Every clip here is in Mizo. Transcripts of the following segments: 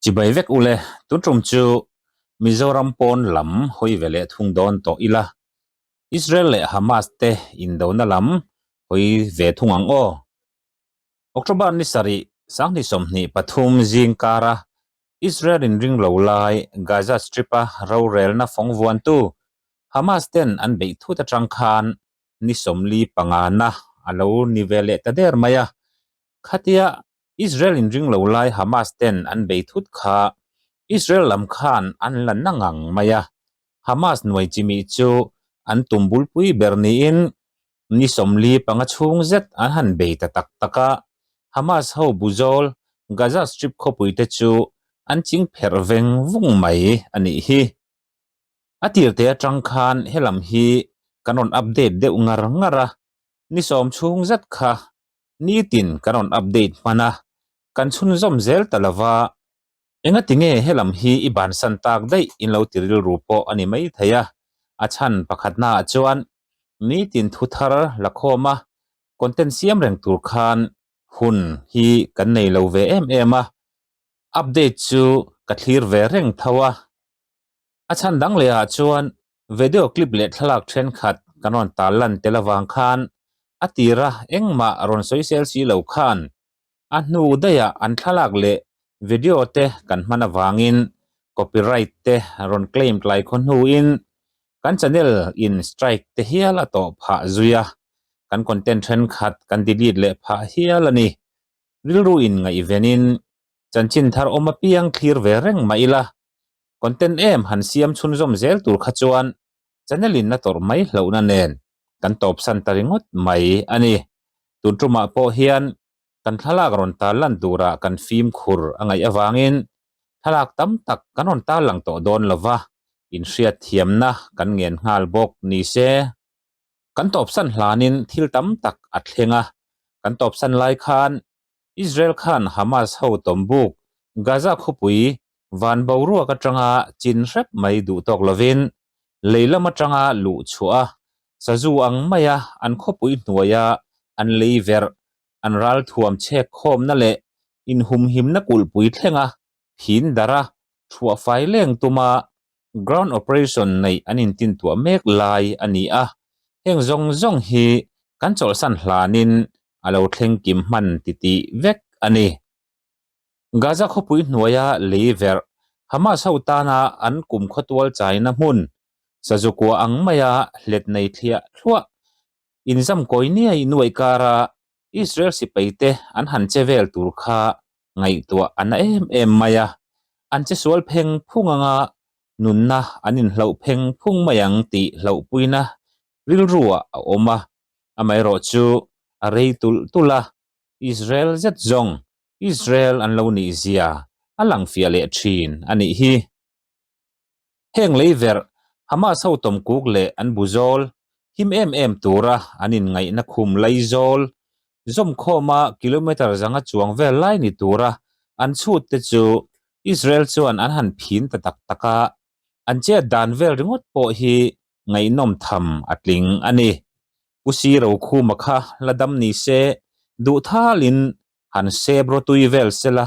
Chibai vek ule, tun tum chu Mizoram pawn lam hawi ve leh thung dawn tawh ila. Israel leh Hamas te indona lam hawi ve thung ang aw. October ni sarih, 2023 zing kara Israel inring lo lai Gaza Strip-a rorelna fawng vuantu Hamas ten an beih thut atang khan ni 45 na a lo ni ve leh ta der mai a. Khatia Israel inring lo lai Hamas ten an bei thut kha Israel lam khan an la na ngang mai a. Hamas nuai chimih chu an tum bulpui ber niin ni 45 chhung zet an han bei ta tak tak a. Hamas ho buzawl Gaza Strip khawpui te chu an ching pherh veng vung mai a nih hi. A tirte atang khan helam hi kan rawn update deuh ngar ngar a, ni sawm chhung zet kha nitin kan rawn update hman a, kan chhunzawm zel ta lova, engati nge helam hi i bansan tak daih in lo ti rilru pawh a ni mai thei a, a chhan pakhatnaah chuan nitin thu thar la khawm a, content siam reng tur khan hun hi kan nei lo ve em em a, update chu ka thlir ve reng tho a. A chhan dang leh ah chuan video clip leh thlalak thenkhat kan rawn tal lan tel avang khan a tira engmah rawn sawisel si lo khan a hnu daih ah an thlalak leh video te kan hman avangin copyright te rawn claim tlai khaw hnuin kan channel in strike te hial a tawh phah zui a, kan content thenkhat kan delete leh phah hial a ni. Rilru in ngaihvenin chanchin thar awm apiang thlir ve reng mah ila Content em han siam chhunzawm zel tur kha chuan channel in a tawrh mai hlauhna nen kan tawpsan ta ringawt mai a ni. Tun tumah pawh hian kan thlalak rawn tar lan turah kan fimkhur a ngaih avangin thlalak tam tak kan rawn tar lang tawh dawn lova, inhriatthiamna kan ngen nghal bawk ni se. Kan tawpsan hlanin thil tam tak a thleng a, kan tawpsan lai khan Israel khan Hamas ho tawmbuk Gaza khawpui van boruak atanga chin hrep mai duh tawk lovin lei lam atanga luh chhuah a, sazu ang maia an khawpui hnuaia an lei verh, an ralthuam chhek khawmna leh inhumhimna kulhpui thlenga phin darh a, thuah fai leng tuma ground operation neih an intintuah mek lai a ni a, heng zawng zawng hi kan chawlhsan hlanin a lo thleng kim hman titih vek a ni. Gaza khawpui hnuaia lei verh Hamas ho tana an kum khawtual chaina hmun Sazukua ang maia hlet nei thliah thluah inzam kawi niai nuai kara Israel sipai te an han che vel tur kha ngaihtuah a na em em mai a, an che sual pheng phung anga nunna an inhloh pheng phung mai ang tih hlauhpuina rilruah a awm a, amaherawh chu a rei tulh tulh a, Israel zet zawng Israel an lo nih zia a lang fiah leh thin a nih hi. Heng lei verh, Hamas ho tawmkuk leh an bu zawl, him em em tura an inngaihna khum lai zawl, zawmkhawma kilometre zanga chuang vel lai ni tura an chhut te chu Israel chuan an han phin ta tak tak a, an chet dan vel ringawt pawh hi ngaihnawm tham a tling a ni. Pu Si Rokhuma kha la dam ni se, duh thalin han sep rawtui vel sela,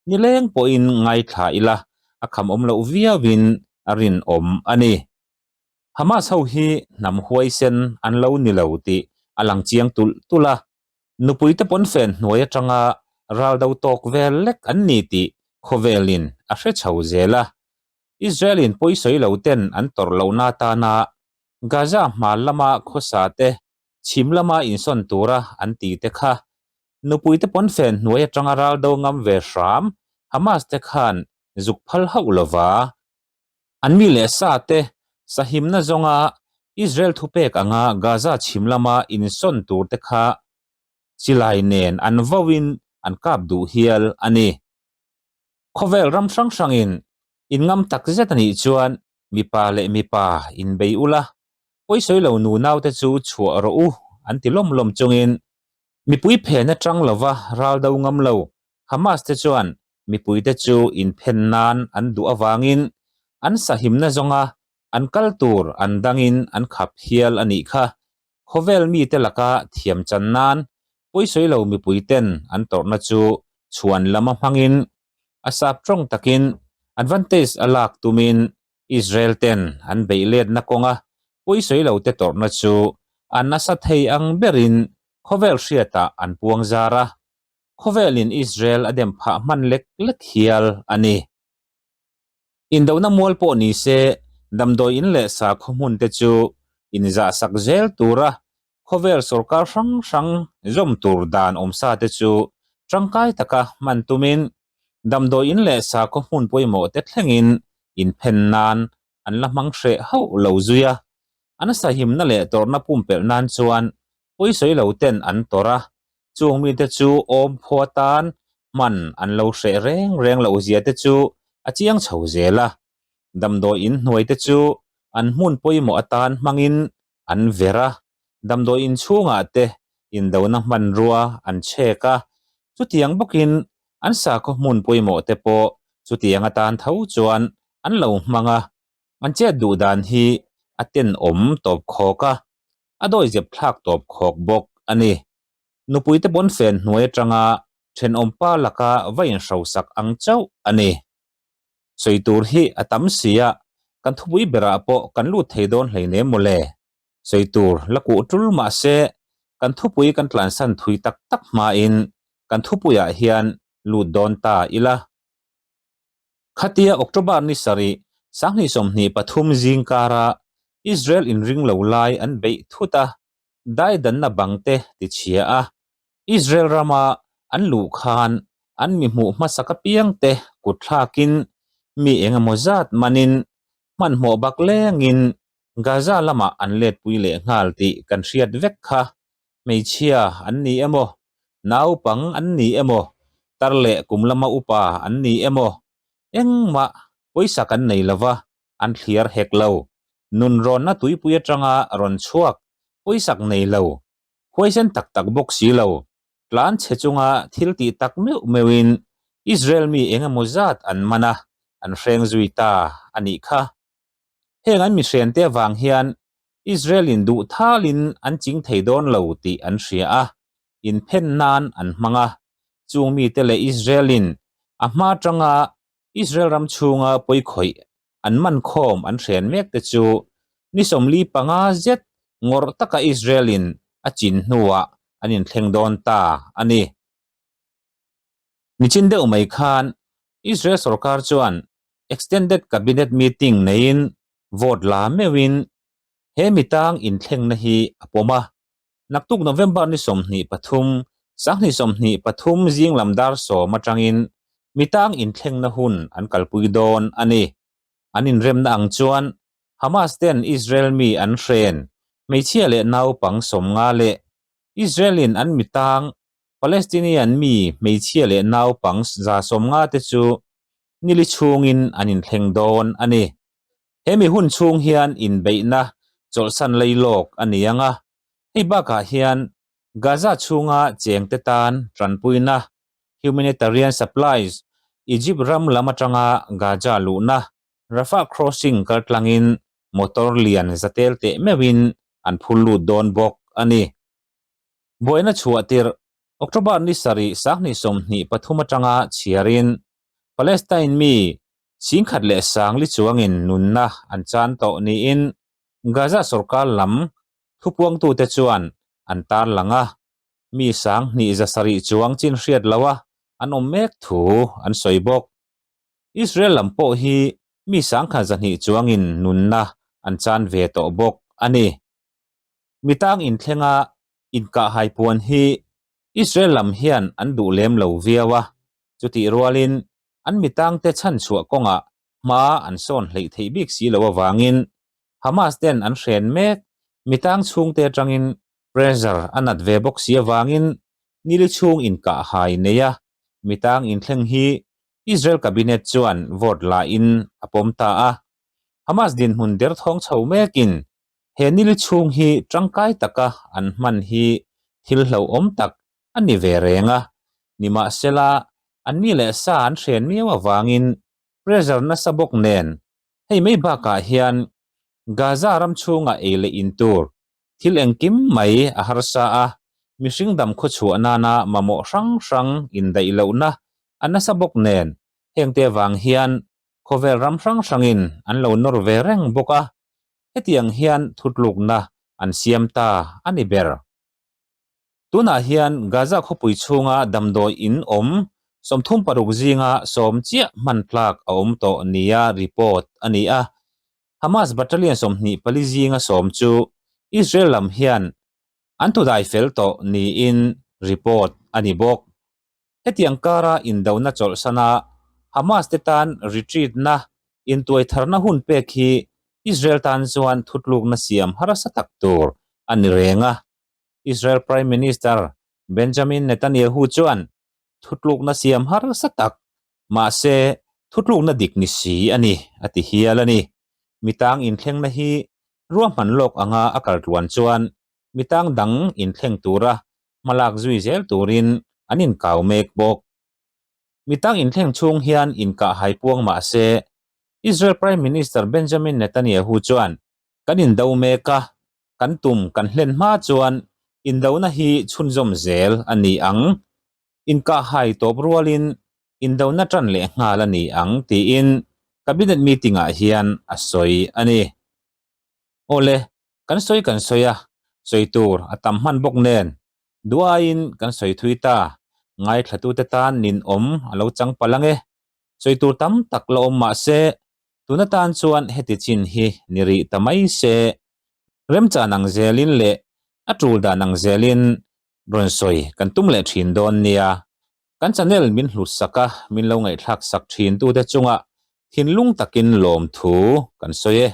nileng pawhin ngaithla ila a kham awm loh viauin a rinawm a ni. Hamas ho hi hnam huaisen an lo ni lo tih a lang chiang tulh tulh a, nupuite pawnfen hnuai atanga ral do tawk vel lek an ni tih khawvelin a hre chho zel a. Israel-in pawisawi lo ten an tawrh lohna atana Gaza hmar lama khawsa te chhim lama insawn tura an ti te kha nupuite pawnfen hnuai atanga ral do ngam ve hram Hamas te khan zuk phal hauh lova. An mi leh sa te sahimna zawnga Israel thupek anga Gaza chhim lama insawn tur te kha chilai nen an vauin an kap duh hial a ni. Khawvel ram hrang hrangin inngam tak zet a nih chuan mipa leh mipa inbei ula, pawisawi lo nu naute chu chhuah rawh u an ti lawm lawm chungin mipui phen atang lova ral do ngam lo Hamas te chuan mipuite chu inphen nan an duh avangin an sahimna zawnga an kal tur an dangin an khap hial a nih kha. Khawvel mite laka thiam chan nan pawisawi lo mipui ten an tawrhna chu chhuan lama hmangin. A sap tawng takin advantage a lak tumin Israel ten an beih letna kawnga pawisawi lo te tawrhna chu a nasa thei ang berin khawvel hriatah an puang zar a, khawvelin Israel a dem phah hman lek lek hial a ni. Indona mual pawh ni se damdawi in leh sakhaw hmun te chu inzahsak zel tura khawvel sorkar hrang hrang zawm tur dan awmsa te chu tangkai taka hman tumin damdawi in leh sakhaw hmun pawimawh te thlengin inphen nan an la hmang hreh hauh lo zui a. An sahimna leh tawrhna pumpelh nan chuan pawisawi lo ten an tawrh a, chung mite chu awm phua tan hman an lo hreh reng reng loh zia te chu a chiang chho zel a. Damdawi in hnuai te chu an hmun pawimawh atan hmangin an ver a, damdawi in chhungah te indona hmanrua an chhek a, chutiang bawkin an sakhaw hmun pawimawh te pawh chutiang atan tho chuan an lo hmang a, an chet duh dan hi a tenawm tawp khawk a, a dawizep thlak tawp khawk bawk a ni. Nupuite pawnfen hnuai atanga thenawmpa laka va inhrosak ang chauh a ni. Sawi tur hi a tam si a, kan thupui berah pawh kan lut thei dawn hleinem mawle. Sawi tur la kuh tul mah se, kan thupui kan tlansan thui tak tak hmain kan thupuiah hian lut dawn ta ila. Khatia October ni sarih, 2023 zingkara Israel inring lo lai an beih thut a, daidanna bangte tichhia a, Israel rama an luh khan an mi hmuh hmasak apiangte kut thlakin mi eng emaw zat manin hmanhmawh bak lengin Gaza lamah an letpui leh nghal tih kan hriat vek kha. Hmeichhia an ni emaw, naupang an ni emaw, tar leh kum lama upa an ni emaw, engmah pawisa kan nei lova an thliar hek lo. Nunrawnna tuipui atanga rawn chhuak pawisak nei lo, huaisen tak tak bawk si lo, tlan chhe chunga thil tih tak meuh meuhin Israel mi eng emaw zat an man a, an hreng zui ta a nih kha. Heng an mihriante avang hian Israel-in duh thalin an ching thei dawn lo tih an hria a, inphen nan an hmang a. Chung mite leh Israel-in a hma atanga Israel ram chhunga pawikhawih an man khawm an hren mek te chu ni 45 zet ngawrh taka Israel-in a chin hnuah an inthleng dawn ta a ni. Nichin deuh mai khan Israel sorkar chuan Extended Cabinet Meeting neiin vote la meuhin he mitang inthlengna hi a pawm a. Naktuk November ni 23, 2023 zing lam dar 10 atangin mitang inthlengna hun an kalpui dawn a ni. An inremna ang chuan Hamas ten Israel mi an hren hmeichhia leh naupang 50 leh Israel-in an mitang Palestinian mi hmeichhia leh naupang 150 te chu nili chhungin an inthleng dawn a ni. He mi hun chhung hian inbeihna chawlhsan lei lawk a ni ang a, hei bakah hian Gaza chhunga chengte tan tanpuina, humanitarian supplies, Egypt ram lam atanga Gaza luhna, Rafah crossing kaltlangin motor lian zatel teh meuhin an phur lut dawn bawk a ni. Buaina chhuah tirh, October ni sarih 2023 atanga chhiarin Palestine mi 10,040 chuangin nunna an chan tawh niin Gaza sorkar lam thupuangtute chuan an tarlang a, mi 2700 chuang chin hriat loha an awm mek thu an sawi bawk. Israel lam pawh hi mi 1200 chuangin nunna an chan ve tawh bawk a ni. Mitang inthlenga inkahhai puan hi Israel lam hian an duh lem lo viau a, chutih rualin an mitangte chhanchhuah kawngah hma an sawn hleih theih bik si lo avangin Hamas ten an hren mek mitang chhungte atangin pressure a nat ve bawk si avangin nili chhung inkahhai nei a mitang inthleng hi Israel cabinet chuan vote la in a pawm ta a. Hamas dinhmun derthawng chho mekin He nili chhung hi tangkai taka an hman hi thil hlauhawm tak a ni ve reng a, nimahsela an mi leh sa an hren miau avangin pressure nasa bawk nen hei mai bakah hian Gaza ram chhungah ei leh in tur thil engkim mai a harsa a, mihring dam khawchhuah nana mamawh hrang hrang indaih lohna a nasa bawk nen. Hengte avang hian khawvel ram hrang hrangin an lo nawr ve reng bawk a, hetiang hian thutlukna an siam ta a ni ber. Tunah hian Gaza khawpui chhunga damdawi in awm 36 zinga sawm chiah hman tlak a awm tawh nia report a ni a. Hamas battalion 24 zinga sawm chu Israel lam hian an tudai fel tawh niin report a ni bawk. Hetiang kara indona chawlhsana Hamas te tan retreat na intuaitharna hun pek hi Israel tan chuan thutlukna siam harsa tak tur a ni reng a. Israel Prime Minister Benjamin Netanyahu chuan thutlukna siam harsa tak, mahse thutlukna dik ni si a ni, a ti hial a ni. Mitang inthlengna hi ruahman lawk anga a kal tluan chuan mitang dang inthleng tura hmalak zui zel turin an inkau mek bawk. Mitang inthleng chhung hian inkah hai puang mah se, Israel Prime Minister Benjamin Netanyahu chuan kan indo mek a, kan tum kan hlen hma chuan indona hi chhunzawm zel a ni ang, inkah hai tawp rualin indona tan leh nghal a ni ang tiin Cabinet meeting-ah hian a sawi a ni. Awle, kan sawi kan sawi a, sawi tur a tam hman bawk nen, duaiin kan sawi thui ta, ngaithlatute tan ninawm a lo chang palh ang e. Sawi tur tam tak la awm mah se, tun atan chuan heti chin hi ni rih ta mai se, remchan ang zelin leh a tul dan ang zelin rawn sawi kan tum leh thin dawn nia. Kan channel min hlut sak a, min lo ngaihthlak sak thin tute chungah thinlung takin lawmthu kan sawi e.